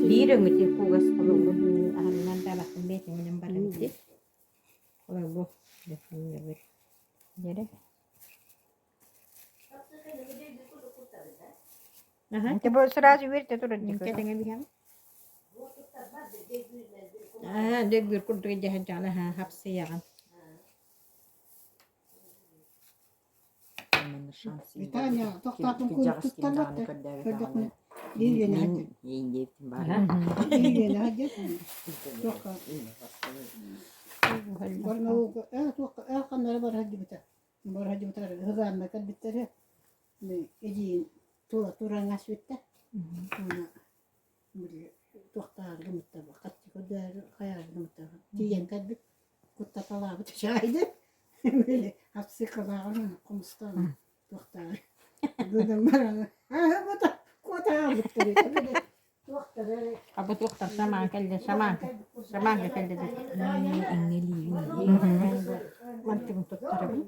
Биир өҥүти кугас холобур аһарынан да бээтинэн барабыт. Холобур Дere. Ты бу сразу үөртэ турар Кэтэҥэ биһэм. Аа, дөгүр курдук дьэһэн дьаана хапсыйаҕын. Виталия, тохтоотун курдуктан көрдөхүнэ биир үөнэ сылдьар. Биир үөнэ сылдьар. Туохха Барнаулга ээ туохха ээ ханнара бара сылдьыбыта. Бара сылдьыбыта ыһыгаанна кэлбиттэрэ. Эдьиийин тула тураҥас бүттэ. Уонна били туохтаах гыммыттар хаччы көрдөөрү хайаары гыммыттар. Тиийэн кэлбит куттаталаабыт чаайды. Били апсыкалааҕын хомустаан туохтаах гынан баран аа бута куотаабыттар били Абы туохтар самаан кэллэ, самаан, самаанга кэллэ дии. Мантыгын туттарабын.